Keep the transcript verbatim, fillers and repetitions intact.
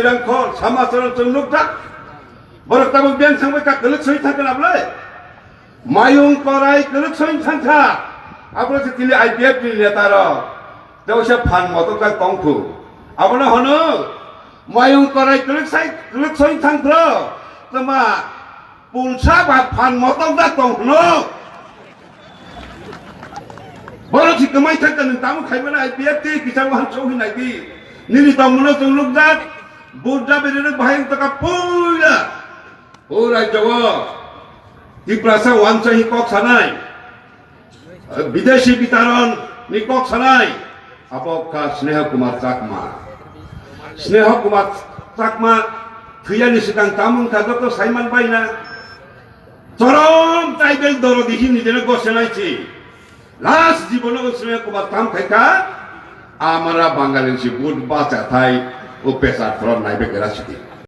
Rang khor, sama chwrwng chwng nukjak. Borok tabuk beng thangbai kha, kwlwk soi thangkha na bwlai? Mayung korai kwlwk soi thangkha. Abro se tini I P F ni neta rok. Tei waisa phan motokjak tongkhu. Abono hwno, mayung korai kwlwk sai, kwlwk soi thangphro. Tama Punsa ba phan motok da tong hwno. Borok si kwmai thangkha nwng tamo khaimani I P F T kichar wahan chong hinai di. Nini tongmano chwng nukjak. Buddha bini rok bahai wngtaka puila. O rajyo o Tiprasa wansa hi kok sanai. Bideshi bitaron ni kok sanai, abo kha Sneha Kumar Chakma. Sneha Kumar Chakma thwiyani swkang tamo wngkha joto saiman baina. Chorom tribal dorodi hinwi jeno gosenai si. Last jibono Sneha Kumar tam khaikha, amara Bangali si vote bacha thai, o pesar thron naibe kera sidi.